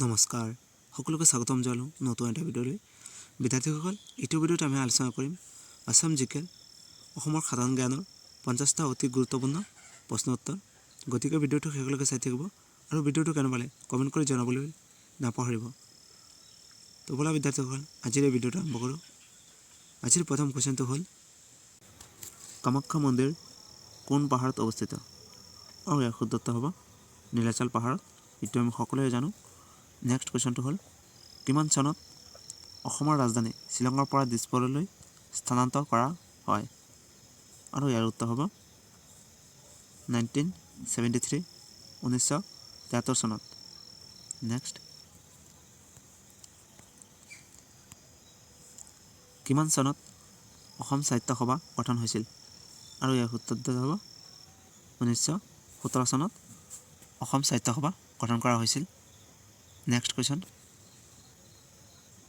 নমস্কাৰ, সকলোকে স্বাগতম জনালোঁ নতুন এটা ভিডিঅ'লৈ। বিদ্যাৰ্থীসকল, এইটো ভিডিঅ'ত আমি আলোচনা কৰিম আছাম জিকে, অসমৰ সাধাৰণ জ্ঞানৰ 50টা অতি গুৰুত্বপূৰ্ণ প্ৰশ্ন উত্তৰ। গতিকে ভিডিঅ'টো শেষলৈকে চাই থাকিব আৰু ভিডিঅ'টো কেনে পালে কমেণ্ট কৰি জনাবলৈ নাপাহৰিব। তো ব'লা বিদ্যাৰ্থীসকল, আজিৰ এই ভিডিঅ'টো আৰম্ভ কৰোঁ। আজিৰ প্ৰথম কুৱেশ্যনটো হ'ল, কামাখ্যা মন্দিৰ কোন পাহাৰত অৱস্থিত? আৰু ইয়াৰ শুদ্ধ উত্তৰ হ'ব নীলাচল পাহাৰত। এইটো আমি সকলোৱে জানো। নেক্সট কুৱেশ্যনটো হ'ল, কিমান চনত অসমৰ ৰাজধানী শ্বিলঙৰ পৰা দিছপুৰলৈ স্থানান্তৰ কৰা হয়? আৰু ইয়াৰ উত্তৰ হ'ব 1973, 1973 চনত। নেক্সট, কিমান চনত অসম সাহিত্য সভা গঠন হৈছিল? আৰু ইয়াৰ উত্তৰটো হ'ব 1917 চনত অসম সাহিত্য সভা গঠন কৰা হৈছিল। নেক্সট কুৱেশ্যন,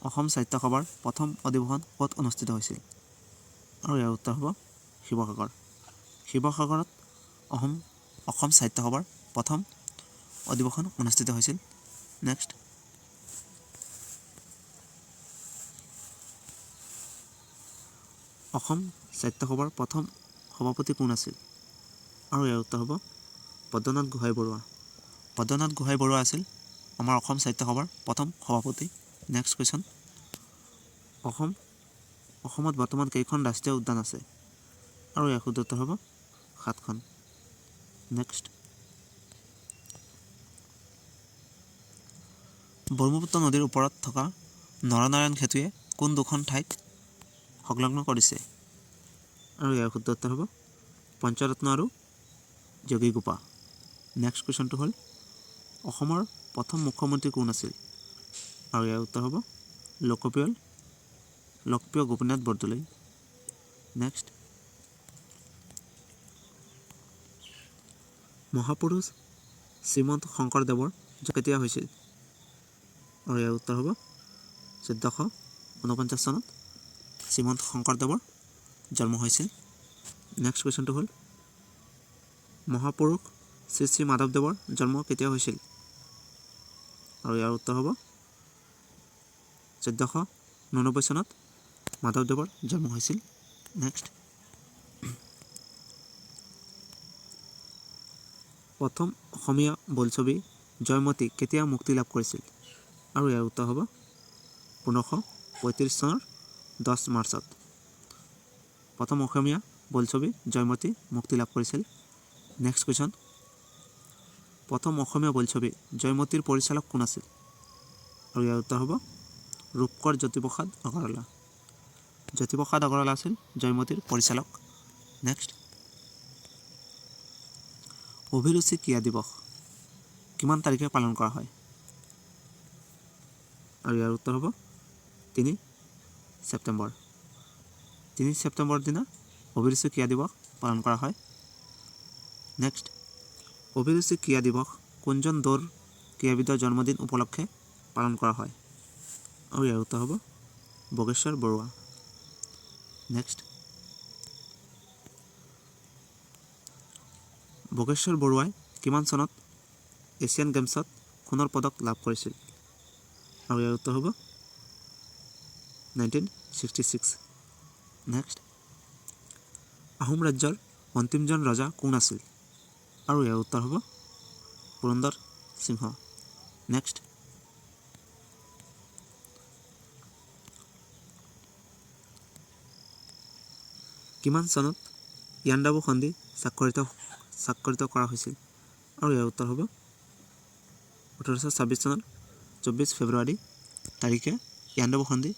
অসম সাহিত্য সভাৰ প্ৰথম অধিৱেশন ক'ত অনুষ্ঠিত হৈছিল? আৰু ইয়াৰ উত্তৰ হ'ব শিৱসাগৰ। শিৱসাগৰত অসম অসম সাহিত্য সভাৰ প্ৰথম অধিৱেশন অনুষ্ঠিত হৈছিল। নেক্সট, অসম সাহিত্য সভাৰ প্ৰথম সভাপতি কোন আছিল? আৰু ইয়াৰ উত্তৰ হ'ব পদ্মনাথ গোহাঁই বৰুৱা। পদ্মনাথ গোহাঁই বৰুৱা আছিল আমাৰ অসম সাহিত্য সভাৰ প্ৰথম সভাপতি। নেক্সট কুৱেশ্যন, অসমত বৰ্তমান কেইখন ৰাষ্ট্ৰীয় উদ্যান আছে? আৰু ইয়াৰ শুদ্ধ উত্তৰ হ'ব সাতখন। নেক্সট, ব্ৰহ্মপুত্ৰ নদীৰ ওপৰত থকা নৰনাৰায়ণ সেতুৱে কোন দুখন ঠাইক সংলগ্ন কৰিছে? আৰু ইয়াৰ শুদ্ধ উত্তৰ হ'ব পঞ্চৰত্ন আৰু যোগীঘোপা। নেক্সট কুৱেশ্যনটো হ'ল, অসমৰ প্ৰথম মুখ্যমন্ত্ৰী কোন আছিল? আৰু ইয়াৰ উত্তৰ হ'ব লোকপ্ৰিয় গোপীনাথ বৰদলৈ। নেক্সট, মহাপুৰুষ শ্ৰীমন্ত শংকৰদেৱৰ কেতিয়া হৈছিল? আৰু ইয়াৰ উত্তৰ হ'ব 1449 চনত শ্ৰীমন্ত শংকৰদেৱৰ জন্ম হৈছিল। নেক্সট কুৱেশ্যনটো হ'ল, মহাপুৰুষ শ্ৰী শ্ৰী মাধৱদেৱৰ জন্ম কেতিয়া হৈছিল? আৰু ইয়াৰ উত্তৰ হ'ব 1489 চনত মাধৱদেৱৰ জন্ম হৈছিল। নেক্সট, প্ৰথম অসমীয়া বোলছবি জয়মতী কেতিয়া মুক্তি লাভ কৰিছিল? আৰু ইয়াৰ উত্তৰ হ'ব 1535 চনৰ 10 মাৰ্চত প্ৰথম অসমীয়া বোলছবি জয়মতী মুক্তি লাভ কৰিছিল। নেক্সট কুৱেশ্যন, প্ৰথম অসমীয়া বোলছবি জয়মতীৰ পৰিচালক কোন আছিল? আৰু ইয়াৰ উত্তৰ হ'ব ৰূপকৰ জ্যোতিপ্ৰসাদ আগৰৱালা। জ্যোতিপ্ৰসাদ আগৰৱালা আছিল জয়মতীৰ পৰিচালক। নেক্সট, অভিৰুচি ক্ৰীড়া দিৱস কিমান তাৰিখে পালন কৰা হয়? আৰু ইয়াৰ উত্তৰ হ'ব 3 ছেপ্টেম্বৰ। 3 ছেপ্টেম্বৰৰ দিনা অভিৰুচি ক্ৰীড়া দিৱস পালন কৰা হয়। নেক্সট, অভিৰুচি ক্ৰীড়া দিৱস কোনজন দৌৰ ক্ৰীড়াবিদৰ জন্মদিন উপলক্ষে পালন কৰা হয়? আৰু ইয়াৰ উত্তৰ হ'ব ভোগেশ্বৰ বৰুৱা। নেক্সট, ভোগেশ্বৰ বৰুৱাই কিমান চনত এছিয়ান গেমছত সোণৰ পদক লাভ কৰিছিল? আৰু ইয়াৰ উত্তৰ হ'ব 1966। নেক্সট, আহোম ৰাজ্যৰ অন্তিমজন ৰজা কোন আছিল? আৰু ইয়াৰ উত্তৰ হ'ব পুৰন্দৰ সিংহ। নেক্সট, কিমান চনত ইয়াণ্ডাবু সন্ধি স্বাক্ষৰিত কৰা হৈছিল? আৰু ইয়াৰ উত্তৰ হ'ব 1826 চনৰ 24 ফেব্ৰুৱাৰী তাৰিখে ইয়াণ্ডাবু সন্ধি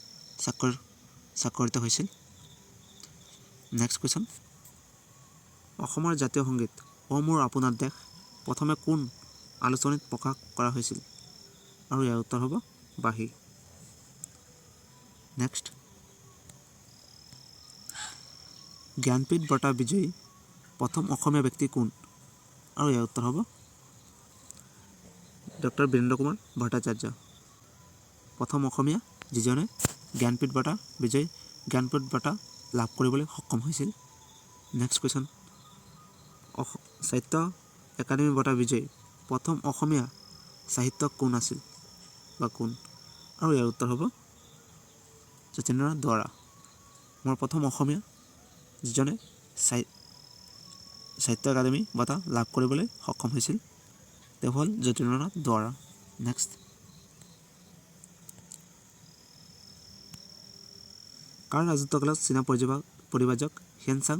স্বাক্ষৰিত হৈছিল। নেক্সট কুৱেশ্যন, অসমৰ জাতীয় সংগীত অ' মোৰ আপোনাৰ দেশ প্ৰথমে কোন আলোচনীত প্ৰকাশ কৰা হৈছিল? আৰু ইয়াৰ উত্তৰ হ'ব বাঁহী। নেক্সট, জ্ঞানপীঠ বঁটা বিজয়ী প্ৰথম অসমীয়া ব্যক্তি কোন? আৰু ইয়াৰ উত্তৰ হ'ব ডক্টৰ বীৰেন্দ্ৰ কুমাৰ ভট্টাচাৰ্য। প্ৰথম অসমীয়া যিজনে জ্ঞানপীঠ বঁটা বিজয়ী জ্ঞানপীঠ বঁটা লাভ কৰিবলৈ সক্ষম হৈছিল। নেক্সট কুৱেশ্যন, সাহিত্য একাডেমী বঁটা বিজয়ী প্ৰথম অসমীয়া সাহিত্যক কোন আছিল? বা কোন? আৰু ইয়াৰ উত্তৰ হ'ব যতীন্দ্ৰনাথ দুৱৰা। আমাৰ প্ৰথম অসমীয়া যিজনে সাহিত্য একাডেমি বঁটা লাভ কৰিবলৈ সক্ষম হৈছিল, তেওঁ হ'ল যতীন্দ্ৰনাথ দুৱৰা। নেক্সট, কাৰ ৰাজত্বকালত চীনা পৰিব্ৰাজক হিউৱেন চাং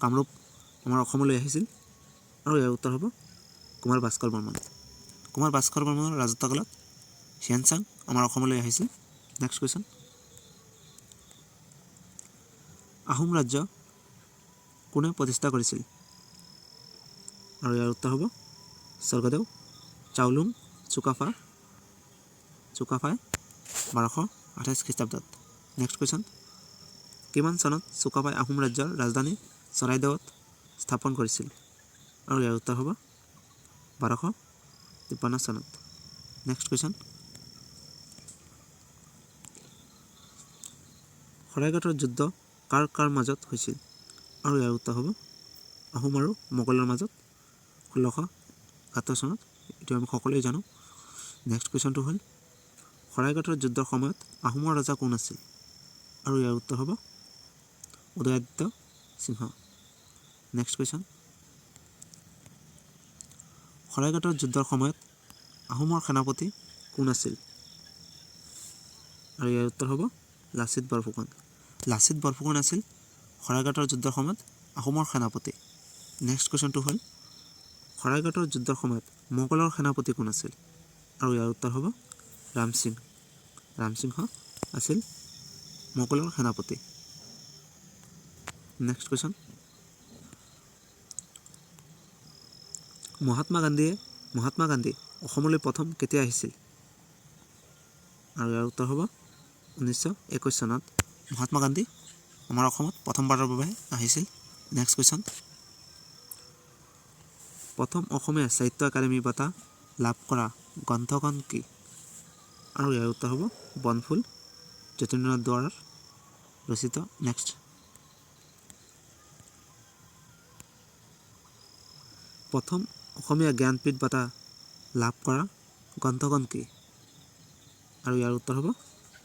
কামৰূপ আমাৰ অসমলৈ আহিছিল? আৰু ইয়াৰ উত্তৰ হ'ব কুমাৰ ভাস্কৰ বৰ্মন। কুমাৰ ভাস্কৰ বৰ্মনৰ ৰাজত্বকালত হিউৱেন চাং আমাৰ অসমলৈ আহিছিল। নেক্সট কুৱেশ্যন, আহোম ৰাজ্য কোনে প্ৰতিষ্ঠা কৰিছিল? আৰু ইয়াৰ উত্তৰ হ'ব স্বৰ্গদেউ চাওলুং চুকাফাই 1228 খ্ৰীষ্টাব্দত। নেক্সট কুৱেশ্যন, কিমান চনত চুকাফাই আহোম ৰাজ্যৰ ৰাজধানী চৰাইদেউত স্থাপন কৰিছিল? আৰু ইয়াৰ উত্তৰ হ'ব 1253 চনত। নেক্সট কুৱেশ্যন, শৰাইঘাটৰ যুদ্ধ কাৰ কাৰ মাজত হৈছিল? আৰু ইয়াৰ উত্তৰ হ'ব আহোম আৰু মোগলৰ মাজত 1671 চনত। এইটো আমি সকলোৱে জানো। নেক্সট কুৱেশ্যনটো হ'ল, শৰাইঘাটৰ যুদ্ধৰ সময়ত আহোমৰ ৰজা কোন আছিল? আৰু ইয়াৰ উত্তৰ হ'ব উদয়াদিত্য সিংহ। নেক্সট কুৱেশ্যন, শৰাইঘাটৰ যুদ্ধৰ সময়ত আহোমৰ সেনাপতি কোন আছিল? আৰু ইয়াৰ উত্তৰ হ'ব লাচিত বৰফুকন। লাচিত বৰফুকন আছিল শৰাইঘাটৰ যুদ্ধৰ সময়ত আহোমৰ সেনাপতি। নেক্সট কুৱেশ্যনটো হ'ল, শৰাইঘাটৰ যুদ্ধৰ সময়ত মোগলৰ সেনাপতি কোন আছিল? আৰু ইয়াৰ উত্তৰ হ'ব ৰামসিং। ৰামসিংহ আছিল মোগলৰ সেনাপতি। নেক্সট কুৱেশ্যন, মহাত্মা গান্ধী অসমলৈ প্ৰথম কেতিয়া আহিছিল? আৰু ইয়াৰ উত্তৰ হ'ব 1921 চনত মহাত্মা গান্ধী আমাৰ অসমত প্ৰথমবাৰৰ বাবে আহিছিল। নেক্সট কুৱেশ্যন, প্ৰথম অসমীয়া সাহিত্য একাডেমি বঁটা লাভ কৰা গ্ৰন্থখন কি? আৰু ইয়াৰ উত্তৰ হ'ব বনফুল, যতীন্দ্ৰনাথ দুৱৰাৰ ৰচিত। নেক্সট, প্ৰথম অসমীয়া জ্ঞানপীঠ বঁটা লাভ কৰা গ্ৰন্থখন কি? আৰু ইয়াৰ উত্তৰ হ'ব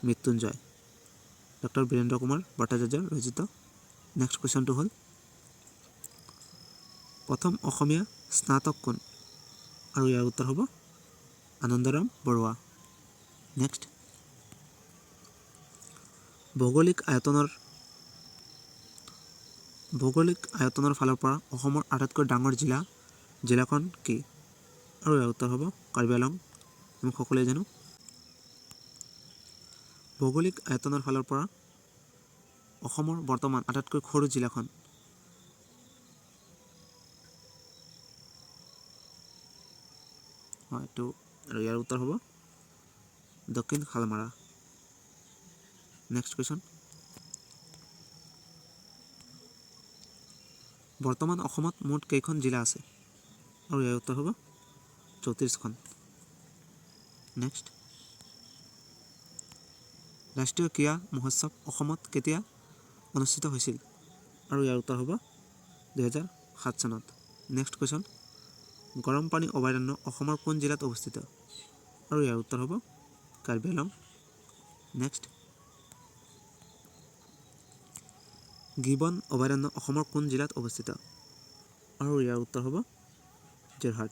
মৃত্যুঞ্জয়, ডক্টৰ বীৰেন্দ্ৰ কুমাৰ ভট্টাচাৰ্যৰ ৰচিত। নেক্সট কুৱেশ্যনটো হ'ল, প্ৰথম অসমীয়া স্নাতক কোন? আৰু ইয়াৰ উত্তৰ হ'ব আনন্দৰাম বৰুৱা। নেক্সট, ভৌগোলিক আয়তনৰ ফালৰ পৰা অসমৰ আটাইতকৈ ডাঙৰ জিলাখন কি? আৰু ইয়াৰ উত্তৰ হ'ব কাৰ্বি আংলং। আমি সকলোৱে জানো ভৌগোলিক আয়তনৰ ফালৰ পৰা অসমৰ বৰ্তমান আটাইতকৈ সৰু জিলাখন। হয়, এইটো আৰু ইয়াৰ উত্তৰ হ'ব দক্ষিণ শালমাৰা। নেক্সট কুৱেশ্যন, বৰ্তমান অসমত মুঠ কেইখন জিলা আছে? আৰু ইয়াৰ উত্তৰ হ'ব 34খন। নেক্সট, ৰাষ্ট্ৰীয় ক্ৰীড়া মহোৎসৱ অসমত কেতিয়া অনুষ্ঠিত হৈছিল? আৰু ইয়াৰ উত্তৰ হ'ব 2007 চনত। নেক্সট কুৱেশ্যন, গৰম পানী অভয়াৰণ্য অসমৰ কোন জিলাত অৱস্থিত? আৰু ইয়াৰ উত্তৰ হ'ব কাৰ্বি আংলং। নেক্সট, গিবন অভয়াৰণ্য অসমৰ কোন জিলাত অৱস্থিত? আৰু ইয়াৰ উত্তৰ হ'ব যোৰহাট।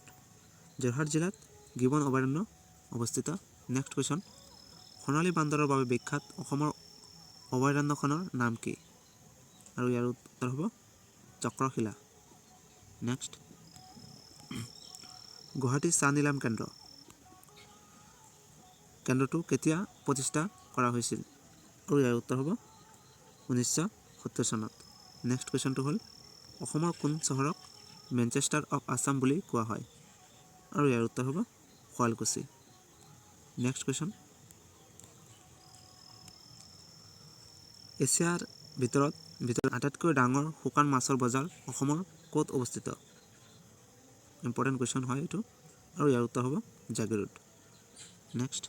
যোৰহাট জিলাত গিবন অভয়াৰণ্য অৱস্থিত। নেক্সট কুৱেশ্যন, সোণালী বান্দৰৰ বাবে বিখ্যাত অসমৰ অভয়াৰণ্যখনৰ নাম কি? আৰু ইয়াৰ উত্তৰ হ'ব চক্ৰশিলা। নেক্সট, গুৱাহাটী চাহ নিলাম কেন্দ্ৰটো কেতিয়া প্ৰতিষ্ঠা কৰা হৈছিল? আৰু ইয়াৰ উত্তৰ হ'ব 1970 চনত। নেক্সট কুৱেশ্যনটো হ'ল, অসমৰ কোন চহৰক মেনচেষ্টাৰ অফ আছাম বুলি কোৱা হয়? আৰু ইয়াৰ উত্তৰ হ'ব শুৱালকুছি। নেক্সট কুৱেশ্যন, এছিয়াৰ ভিতৰত আটাইতকৈ ডাঙৰ শুকান মাছৰ বজাৰ অসমৰ ক'ত অৱস্থিত? ইম্পৰ্টেণ্ট কুৱেশ্যন হয় এইটো। আৰু ইয়াৰ উত্তৰ হ'ব জাগিৰোড। নেক্সট,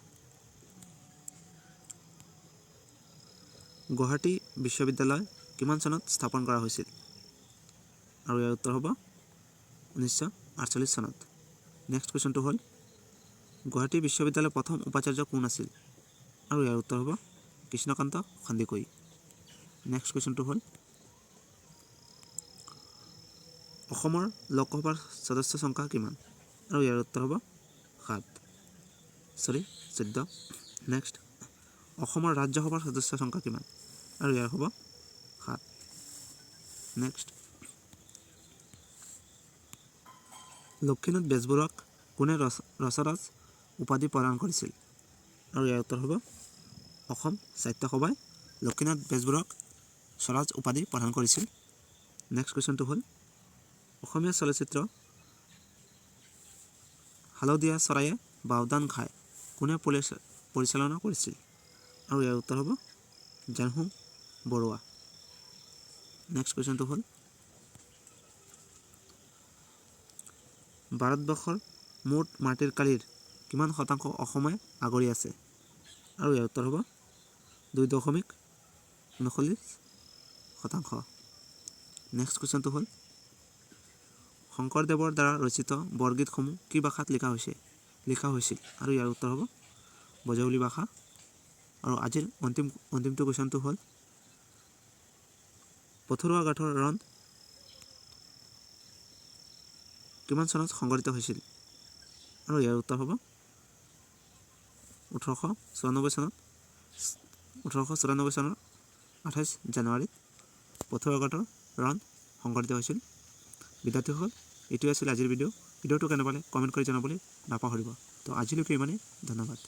গুৱাহাটী বিশ্ববিদ্যালয় কিমান চনত স্থাপন কৰা হৈছিল? আৰু ইয়াৰ উত্তৰ হ'ব 1948 চনত। নেক্সট কুৱেশ্যনটো হ'ল, গুৱাহাটী বিশ্ববিদ্যালয়ৰ প্ৰথম উপাচাৰ্য কোন আছিল? আৰু ইয়াৰ উত্তৰ হ'ব কৃষ্ণকান্ত সন্দিকৈ। নেক্সট কুৱেশ্যনটো হ'ল, অসমৰ লোকসভাৰ সদস্য সংখ্যা কিমান? আৰু ইয়াৰ উত্তৰ হ'ব 7, চৰি, 14। নেক্সট, অসমৰ ৰাজ্যসভাৰ সদস্য সংখ্যা কিমান? আৰু ইয়াৰ হ'ব 7। নেক্সট, লক্ষ্মীনাথ বেজবৰুৱাক কোনে ৰসৰাজ উপাধি প্ৰদান কৰিছিল? আৰু ইয়াৰ উত্তৰ হ'ব অসম সাহিত্য সভাই লক্ষ্মীনাথ বেজবৰুৱাক স্বৰাজ উপাধি প্ৰদান কৰিছিল। নেক্সট কুৱেশ্যনটো হ'ল, অসমীয়া চলচ্চিত্ৰ হালধীয়া চৰাইয়ে বাওধান খায় কোনে পৰিচালনা কৰিছিল? আৰু ইয়াৰ উত্তৰ হ'ব জাহ্নু বৰুৱা। নেক্সট কুৱেশ্যনটো হ'ল, ভাৰতবৰ্ষৰ মুঠ মাটিৰ কালিৰ কিমান শতাংশ অসমে আগুৰি আছে? আৰু ইয়াৰ উত্তৰ হ'ব 2.39%। নেক্সট কুৱেশ্যনটো হ'ল, শংকৰদেৱৰ দ্বাৰা ৰচিত বৰগীতসমূহ কি ভাষাত লিখা হৈছিল? আৰু ইয়াৰ উত্তৰ হ'ব ব্ৰজাৱলী ভাষা। আৰু আজিৰ অন্তিমটো কুৱেশ্যনটো হ'ল, পথৰুৱা ঘাটৰ ৰণ কিমান চনত সংঘটিত হৈছিল? আৰু ইয়াৰ উত্তৰ হ'ব 1894 চনত। 1894 চনৰ 28 জানুৱাৰীত পথৰুৱা ঘাটৰ ৰণ সংঘটিত হৈছিল। বিদ্যাৰ্থীসকল, এইটোৱে আছিল আজিৰ ভিডিঅ'। ভিডিঅ'টো কেনে পালে কমেণ্ট কৰি জনাবলৈ নাপাহৰিব। তো আজিলৈকে ইমানেই, ধন্যবাদ।